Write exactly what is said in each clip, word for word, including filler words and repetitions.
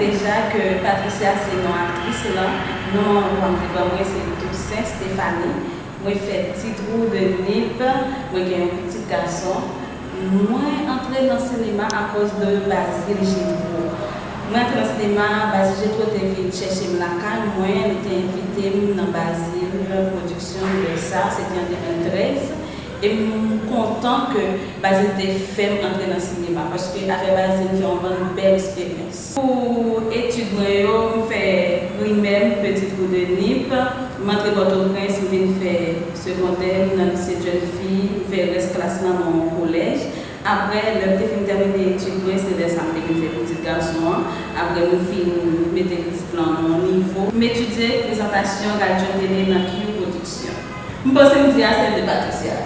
Deja ke Patricia se non aktris lan, non an papa m te ban mwen se Toussaint Stéphanie. Mwen fè Ti Trou de Nip, mwen gen yon pitit gason. Mwen antre nan sinema akoz de Bazil Jetro. Mwen antre nan sinema, Bazil Jetro te vin chèche m lakay mwen, li te envite m nan Bazil Production U S A, se te an de mil trèz. E m kontan ke Bazil te fè m antre nan sinema, paske avè Bazil m fè yon bann bèl eksperyans. Pou etid mwen yo, m fè primè m, Petit Trou de Nip, m antre Pòtoprens, m vin fè segondè m nan lise jèn fi, m fè rès klas lan nan yon kolèj. Apre, lè m te fin tèmine etid mwen, se lè sa m te vin fè pitit gason an. Apre, m fin mete pitit lan nan yon nivo. M etidye prezantasyon radyo tele nan Kiyo Pwodiksyon. M panse m di ase de Patricia.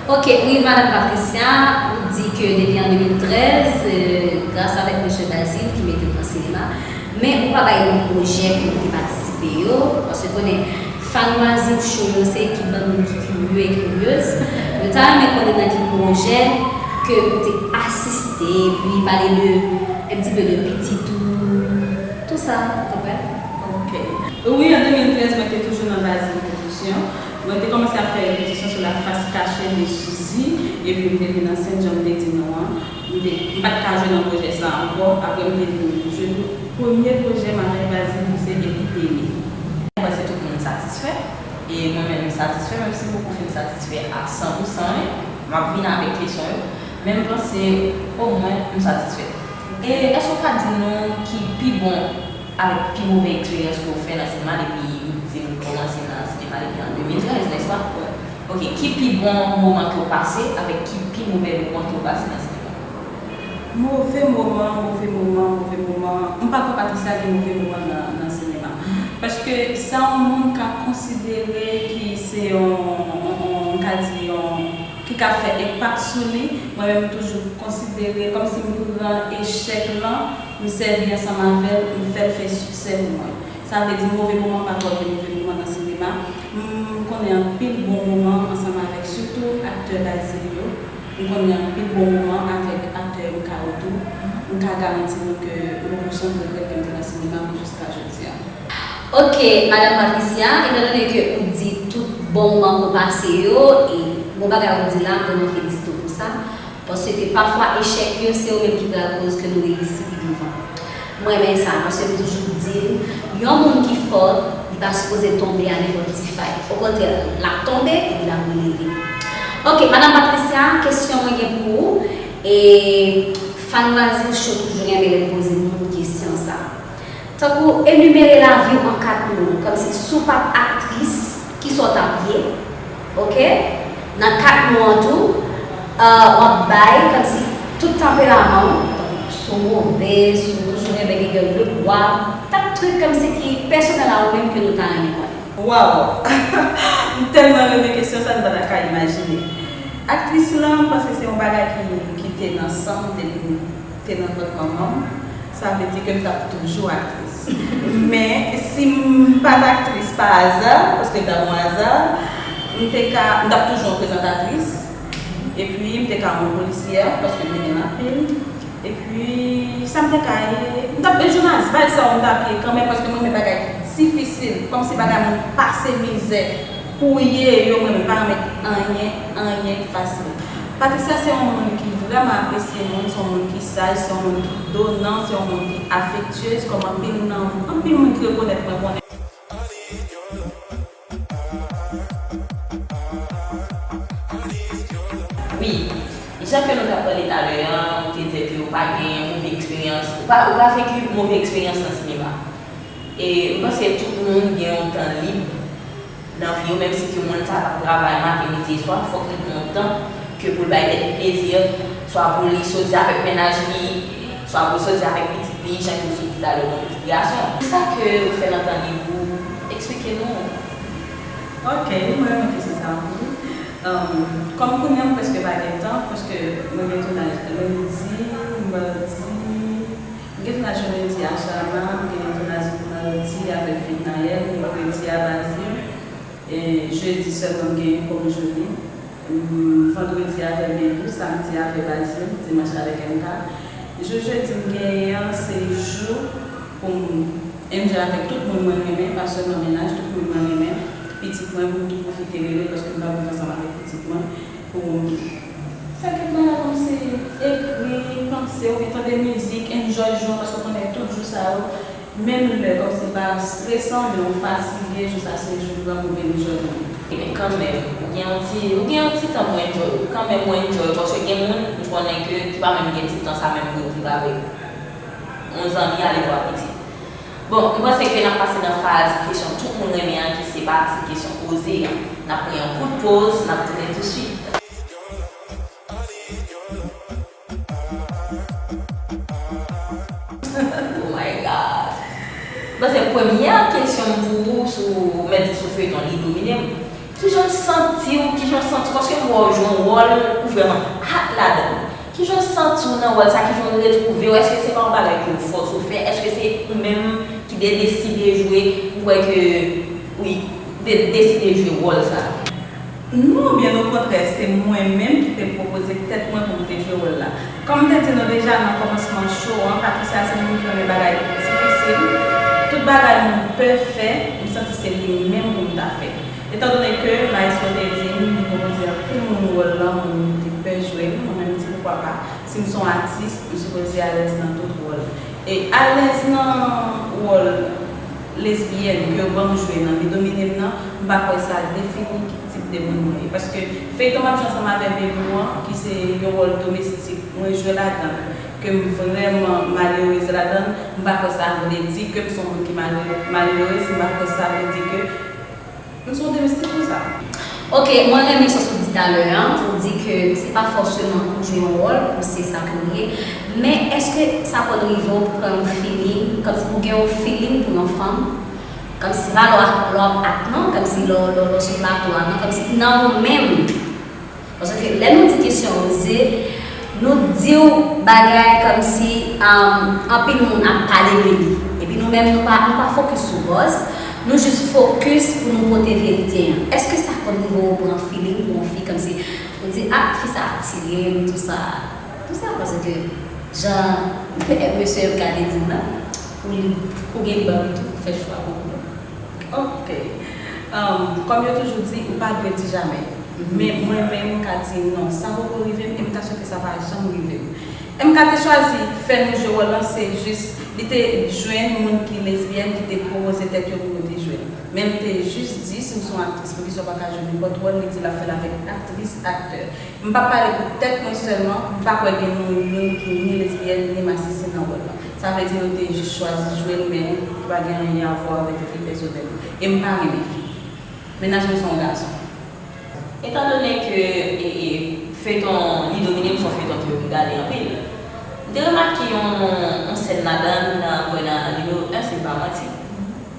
Ok, wi, Madanm Patricia, ou di ke depi an de mil trèz, euh, gras avèk Mesye Bazil ki mete w nan sinema, men ou pa bay non pwojè ke ou te patisipe yo, paske konnen fan Bazil Show yo se ekip bann moun ki kirye e kiryez. Yo ta renmen konnen nan ki pwojè ke ou te asiste, epi pale de, un petit peu de pitit ou, tou sa, ou konprann? Ok. Wi, an de mil trèz, mwen te toujou nan Bazil Pwodiksyon. Mwen te kòmanse ap fè repetisyon sou La Face Cachée de Suzy, epi m te vin ansent, jan m te di nou an. M te, m pa t ka jwe nan pwojè sa a ankò, apre m te vin jwe. Premye pwojè m avèk Bazil, li se Epidemi. Mwen panse tout moun satisfè, e mwen menm m satisfè, menm si m poko fin satisfè a san pou san, wi. M ap vin avèk kesyon yo, men m panse omwen m satisfè. E èske w ka di nou ki pi bon avèk pi move eksperyans ke w fè nan sinema depi ou di w kòmanse nan sinema depi an de mil trèz, nèspa? Ok, ki pi bon moman ke w pase avèk ki pi move moman ke w pase nan sinema? Move moman, move moman, move moman. M pa kwè Patricia gen move moman nan, nan sinema. Paske sa yon moun ka konsidere ki se yon, yon, yon, m ka di yon, ki ka fè enpak sou li, mwen menm m toujou konsidere kòmsi m pran echèk lan, m sèvi ansanm avè l, m fè l fè siksè pou mwen. Sa vle di move moman pa twò gen move moman nan sinema. M konnen anpil bon moman ansanm avèk sitou aktè Bazil yo. M konnen anpil bon moman avèk aktè Mika yo tou. M ka garanti nou ke m poko janm regrèt ke m te nan sinema pou jiska jodi a. Ok, Madanm Patricia, etandone ke ou di tout bon moman ke w pase yo, e bon bagay ou di la, m vrèman felisite w pou sa. Paske pafwa echèk yo, se yo menm ki pral koz ke nou reyisi pi douvan. Mwen renmen sa, paske m toujou di l, yon moun ki fò, li pa sipoze tonbe a nenpòt ti fay. Okontrè, l ap tonbe, epi l ap releve. Ok, Madanm Patricia, kesyon mwen gen pou ou, e fan Bazil Show toujou renmen lè m poze moun kesyon sa. Tankou enimere lavi w an kat mo, kòmsi si w pa t aktris, kisa w t ap ye? Ok? Nan kat mo an tou, euh, w ap bay kòmsi tout tanperaman w, tankou si w move, si w toujou renmen gen gueule de bois, tèk trik kòmsi ki pèsonèl a ou menm ke nou ta renmen konnen. Waw! M tèlman renmen kesyon sa, nou pa ta ka imajine. Aktris lan, m panse se yon bagay ki, ki te nan san m depi m te nan vant manman m, sa vle di ke m t ap toujou aktris. Men, si m pa t aktris pa aza, paske l t ap yon aza, m te ka, m t ap toujou yon prezantatris, epi m te ka yon polisyè, paske m renmen l anpil. Epi, sa m te ka ye, m t ap jwe jounalis, bagay sa yo m t ap ye kanmenm, paske m renmen bagay ki difisil, kòmsi bagay moun pase mizè. Pou ye yo, mwen menm pa renmen anyen, anyen fasil. Patricia se yon moun ki vrèman apresye moun, se yon moun ki saj, se yon moun ki donan, se yon moun ki afektyez, kòm anpil nan, anpil moun ki rekonèt mwen konnen. Wi, jan ke nou t ap pale talè a, ou te di ke ou pa gen move eksperyans, ou pa, ou pa fè ke move eksperyans nan sinema. E m panse tout moun gen yon tan lib nan vi yo, menm si ke moun sa t ap travay maten, midi e swa, fòk li pran yon tan ke pou l bay tèt li plezi, swa pou li soti avèk mennaj li, swa pou l soti avèk pitit li, jan ke w sot di talè w gen yon pitit gason. Kisa ke ou fè nan tan lib ou? Eksplike nou. Ok, mwen renmen kesyon sa anpil. Kòm kounye a m prèske pa gen tan, paske mwen gen tounaj lendi, madi, m gen tounaj jodi a Sharma, m gen tounaj madi avèk Fednaelle, mèkredi a Bazil, e jedi sèlman m gen Comme Jolie, m, vandredi avèk Bebou, samdi avèk Bazil, dimanch avèk M K. Jou jedi m genyen an, se jou Avèk tout moun mwen renmen, pa sèlman mennaj, tout moun mwen renmen, pitit mwen, pou m tou pwofite rele, paske m pa viv ansanm avèk pitit mwen, pou m fè kèk bagay kòmsi ekri, panse, oubyen tande mizik, enjoy jou an, paske w konnen tout jou sa yo, menm lè kòmsi pa stresan, men w fatige, jou sa se jou pou w ap oubyen enjoy jounen. Men kanmenm, ou gen yon ti, ou gen yon ti tan pou enjoy, kanmenm ou enjoy, paske gen moun, m konnen ke, ki pa menm gen ti tan sa menm pou yo viv avèk yon zanmi, ale bò apeti. Bon, m panse ke n ap pase nan faz kesyon tout moun renmen an, ki se pati kesyon poze an. N ap pran yon kout poz, n ap tounen tousuit. Oh my God. M panse premyè kesyon m pou ou, sou, mèt di sou feyton, li domine m. Kijan w santi w, kijan w santi w, paske m wè w jwe yon wòl ou vrèman hot ladan l. Kijan w santi w nan wòl sa, kijan w retwouve w, èske se pa yon bagay ke yo fòse w fè, èske se ou menm ki te deside jwe, ou kwè ke, wi, de, deside jwe wòl sa? Non, byen okontrè, se mwen menm ki te pwopoze tèt mwen pou m te jwe wòl la. Kòm m te di nou deja nan kòmansman show an, Patricia se moun ki renmen bagay difisil. Tout bagay mwen pè fè, m santi se li menm pou m ta fè. Etandone ke maestro te di m, li pwopoze anpil moun wòl lan, moun te pè jwe l, mwen menm m di poukwa pa. Si m se yon atis, m sipoze alèz nan tout wòl. E alèz nan wòl lesbyèn ke yo ban m jwe nan Li domine m nan, m pa kwè sa defini ki tip de moun mwen ye. Paske feyton m ap jwe ansanm avè Bebou an, ki se yon wòl domestik, mwen jwe ladan l, ke m vrèman malerez ladan l, m pa kwè sa vle di ke m se yon moun ki malere-, malerez, m pa kwè sa vle di ke M se yon domestik pou sa. Ok, mwen renmen sa w di talè a, ou di ke se pa fòseman ou jwe yon wòl, ou se sa ke ou ye. Men èske sa konn rive w pou pran yon feeling, kòmsi pou gen yon feeling pou yon fanm, kòmsi se pa lè w ap, lè w ap act non, kòmsi lè w, lè w, lè w sou plato a non, kòmsi nan ou menm, Paske lè nou di kesyon oze, nou di w bagay kòmsi, um, anpil moun ap pale de li. Epi nou menm, nou pa, nou pa fokis sou buzz, nou jis fokis pou nou pote verite an. Èske sa konn rive w pran feeling pou yon fi kòmsi, ou di, ah, fi sa atire m, tou sa, tou sa, paske jan mesye M K te di m nan, ou lib, ou gen lib abit ou, fè chwa pou ou. Ok. Um, kòm yo toujou di, ou pa dwe di jamè. Men mwen menm, m ka di non, sa poko rive m, e m ta swete sa pa janm rive m. M K te chwazi fè nou jwe wòl lan, se jis, li te jwenn moun ki lesbyèn ki te pwopoze tèt yo pou yo te jwe l. Men m te jis di, si m se yon aktris, poukisa w pa ka jwe nenpòt wòl, li di l ap fè l avèk aktris, aktè. M p ap pale pou tèt mwen sèlman, m pa kwè gen nou youn ki ni lesbyèn, ni masisi nan wòl lan. Sa vle di nou te jis chwazi jwe l, men ki pa gen anyen a vwa avèk vi pèsonèl mwen. E m pa renmen fi. Mennaj mwen se yon gason. Etandone ke, e, e, feyton Li domine m se yon feyton ke m gade anpil, m te remake yon, yon sèn ladan l, nan, kwè nan nimewo en, si m pa manti.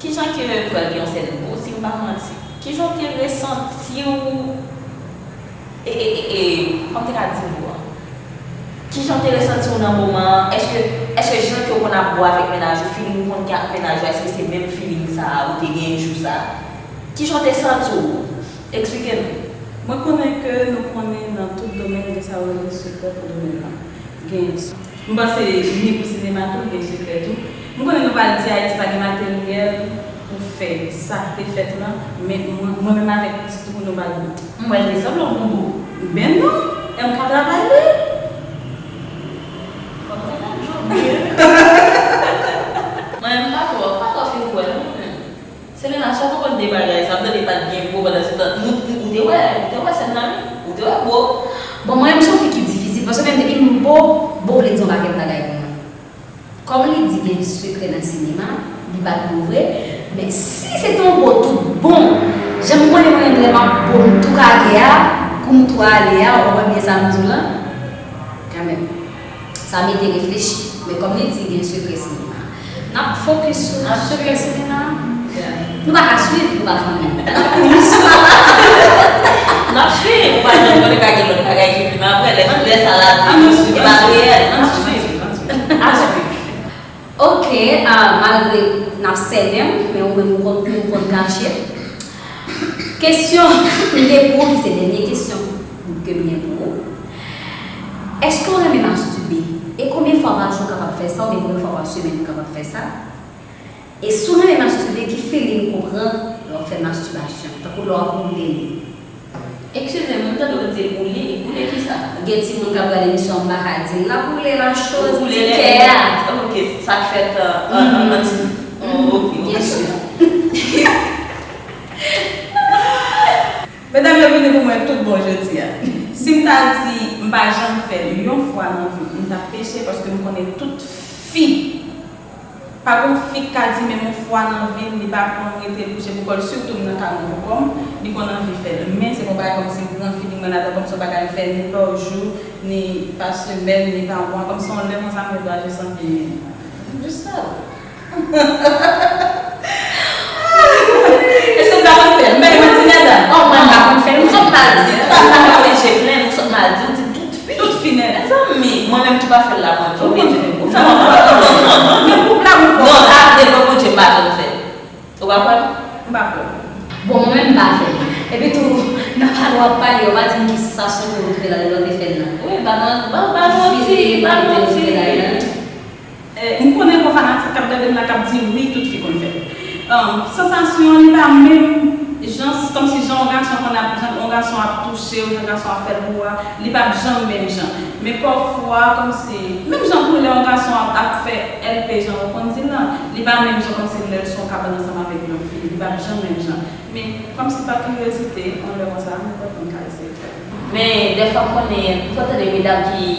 Kijan ke, m kwè l gen yon sèn bo, si m pa manti. Kijan w te resanti w E, e, e, e, kòman m te ka di w an? Kijan w te resanti w nan moman an? Èske, èske jan ke w konn ap bo avèk mennaj ou, feeling ou konn gen ak mennaj ou, èske se menm feeling sa a ou te genyen jou sa a? Kijan w te santi w? Eksplike nou. Mwen konnen ke nou konnen nan tout domèn gen sa yo rele sekrè pou domèn lan. Gen. M panse ni pou sinema tou, gen sekrè tou. M konnen nou pral di Ayiti pa gen materyèl pou fè sa k te fèt lan, men mwen, mwen menm avèk Christoo, nou pral. M wè l te sanble yon boubou. Ben non, M K travay li. Fòk mwen nan jòb li. Mwen, m pa twò, m pa twò fin kwè non. Selena, sa w konprann de bagay sa, m tande pa t gen bo pandan se tan. Nou, ou te wè, ou te wè sèn nan, wi. Ou te wè bo. Bon, mwen menm, se yon fi ki difisil, paske menm depi m bo, bo vle di yon pakèt bagay pou mwen. Kòm li di gen sekrè nan sinema, li pa t bo vre, men si se te yon bo tout bon, jan m konnen mwen menm lè m ap bo m tou kage a, kou m tou ale a, ou konprann byen sa m di w lan? Kanmenm. Sa mete reflechi. Men kòm li di gen sekrè sinema, n ap fokis sou sekrè sinema. Nou pa ka swiv, nou pa fanmi. N ap fokis sou. N ap swiv. Ou pa janm konnen ka gen lòt bagay ki vin apre. Lè, lè sa la di, e pa reyèl. N ap swiv. N ap swiv. Ok, ah, malgre n ap sènen, men ou menm ou konn, ou konn kache. Kesyon m gen pou ou, ki se dènye kesyon ke m gen pou ou. Èske w renmen mastube? E konbyen fwa pa jou w kapab fè sa, oubyen konbyen fwa pa semèn ou kapab fè sa? E si w renmen mastibe, ki feeling ou pran lè w fè mastibasyon? Tankou lè w ap woule li. Eskize m, m tande w di boule, boule kisa? Gen timoun k ap gade emisyon an, m pa ka di l. L ap woule la cho, ti kè a. Ok, sa k fèt an, an, an, an ti. Oh, ok, ok. Byen si. Medam yo vini pou mwen tout bon jodi a. Si m ta di m pa janm fè l yon fwa nan vi m, m t ap peche paske m konnen tout fi. Pa gon fi k ka di menm yon fwa nan vi l, li pa konn rete l kouche pou kò l, sitou m nan ka mwen pou kò m, li konn anvi fè l. Men se pa yon bagay kòmsi gran feeling mwen ladan, kòmsi yon bagay m fè ni pa jou, ni pa semèn, ni pa mwa, kòmsi yon lè konsa mwen dwe aji santi byen. Jis sa. Èske m ta konn fè l? M pa gen manti ladan. Oh, mwen pa konn fè l. Ou sot mal di. Ou pa sa ka plenn, ou sot mal di, ou di tout fi. Tout fi nèt. Mezanmi, mwen menm tou pa fè l la, mwen. Ou konn fè. Ou fè l. Men koup la, ou fè. Non, sa devan Bondye, m pa konn fè l. Ou pa kwè m? M pa kwè. Bon, mwen menm m pa fè l. Epi tou, nan pale w ap pale, ou pa di m ki sansasyon ke ou te la lè w te fè l la. Wi, ba nou, ba, ba nou ti, ba nou ti. Eh, m konnen gon fanatik k ap gade m la k ap di wi, tout fi konn fè l. Um, sansasyon an, li pa menm jan, kòmsi jan yon gason konn ap, jan yon gason ap touche w, jan gason ap fè l pou ou a, li p ap janm menm jan. Men pafwa, kòmsi, menm jan pou lè yon gason ap, ap fè L P, jan ou konn di l lan, li pa menm jan kòmsi lè l sou yon kabann ansanm avèk yon fi, li p ap janm menm jan. Men, kòmsi pa kiryozite, yon lè konsa, nenpòt moun ka eseye fè l. Men, dèfwa m konnen, m konn tande medam ki,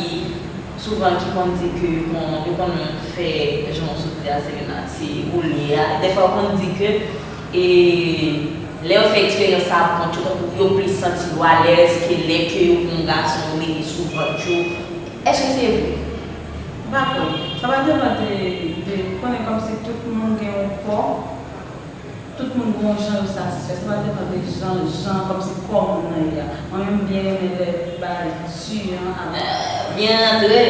souvan ki konn di ke, bon, yo konn fè, jan w sot di a, se youn a, se boule a. Dèfwa yo konn di ke, e, lè yo fè eksperyans sa a pou kont yo, tankou yo plis santi yo alèz ke lè ke yo gen yon gason yo mete sou vant yo. Èske se vre? M pa kwè. Sa va depann de, de, ou konnen kòmsi tout moun gen yon kò. Tout moun gon jan yo satisfè. Sa va depann de jan, jan kòmsi kò moun nan ye a. Mwen menm, m byen renmen lè bagay di an ap. Byen rantre.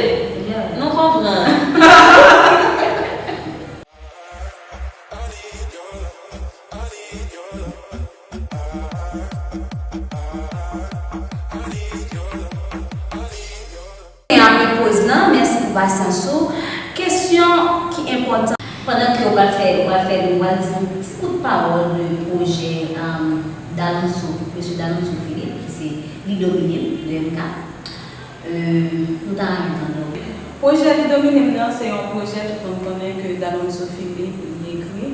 Yeah. Nou konprann. Apre poz lan, mèsi pou pasyans ou. Kesyon ki enpòtan. Pandan ke w pral fè, w pral fè, w pral di yon ti kout pawòl de pwojè, um, Dalonso, mesye Dalonso Philippe, ki se Li Domine m, de M K. Euh, nou ta renmen tande w. Pwojè Li Domine m nan, se yon pwojè tout moun konnen ke Dalonso Philippe li ekri.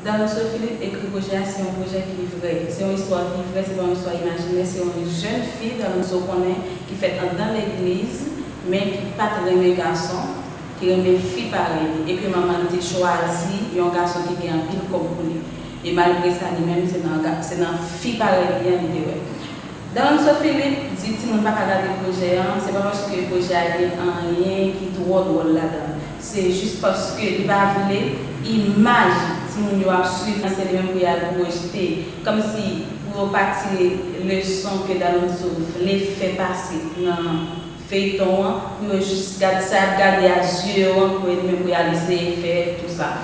Dalonso Philippe ekri pwojè a, se yon pwojè ki vrè. Se yon istwa ki vrè, se pa yon istwa imajinè, se yon jèn fi Dalonso konnen ki fèt anndan legliz, men ki pa t renmen gason, ki renmen fi parèy li, e ke manman li te chwazi yon gason ki gen anpil kòb pou li. E malgre sa, li menm, se nan ga-, se nan fi parèy li an li te wè. Dalonso Philippe di timoun pa ka gade pwojè an, se pa paske pwojè a gen anyen ki twò dwòl ladan l. Se jis paske li pa vle imaj timoun yo ap swiv, se li menm pou y al pwojte. Kòmsi pou yo pa tire leson ke Dalonso vle fè pase nan feyton an, pou yo jis gade sa y ap gade a zye yo an, pou yo menm pou y al eseye fè tou sa.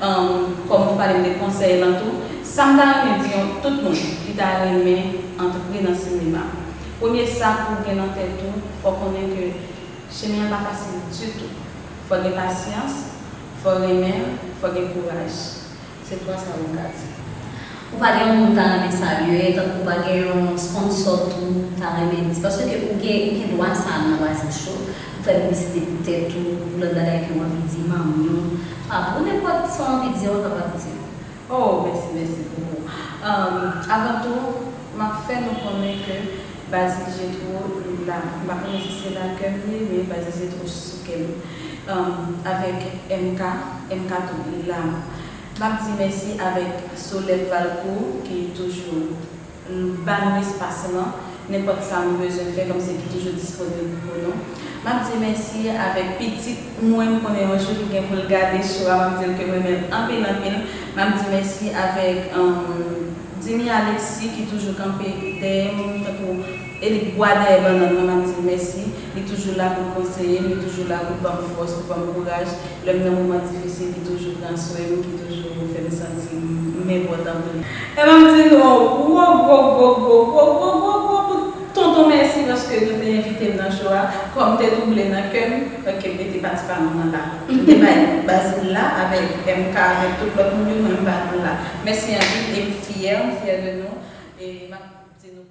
Ahn, kòm ou pale m de konsèy lan tou, sa m ta renmen di yon tout moun ki ta renmen antre nan sinema. Premye sa pou w gen nan tèt ou, fò w konnen ke chemen an pa fasil ditou. Fò w gen pasyans, fò w renmen l, fò w gen kouraj. Se twa sa yo m ka di. Ou pa gen yon moun ou ta renmen salye, tankou ou pa gen yon sponsò tou ou ta renmen di, paske ou gen, ou gen dwa sa a nan Vwazen Cho, pou fè piblisite pou tèt ou, pou lòt bagay ke w anvi di, manmi w, papa w, nenpòt sa w anvi di a, ou kapab di. Oh, mèsi, mèsi bokou. Ahn, avan tou, m ap fè nou konnen ke Basil Jetro la. M pa konnen si se la ke m ye, men Basil Jetro sou kè m. Ahn, avèk M K, M K tou, li la. M ap di mèsi avèk Solèv Valcourt ki toujou ban nou espas lan, nenpòt sa nou bezwen fè, kòmsi ki toujou disponib pou nou. M ap di mèsi avèk pitit mwen, m konnen yon jou li gen pou l gade cho a, m ap di l ke m renmen l anpil, anpil. M ap di mèsi avèk, ahn, Dini Alexis ki toujou kanpe dèyè m, tankou e li bwa dèyè bannann mwen, m ap di l mèsi. Li toujou la pou l konseye m, li toujou la pou l ban m fòs, pou l ban m kouraj. Lè m nan moman difisil, li toujou pran swen m, li toujou fè m santi m enpòtan pou li. E m ap di nou yon gwo, gwo, gwo, gwo, gwo, gwo, gwo, gwo pou tonton Mèsi paske nou te envite m nan show a. Kòm m te twouble nan kè m, ok, m mete pati pa nou nan la. M te bay Bazil la avèk M K, avèk tout lòt moun yo, mwen m pa nan la. Mèsi anpil e m fyè, m fyè de nou. E m ap di nou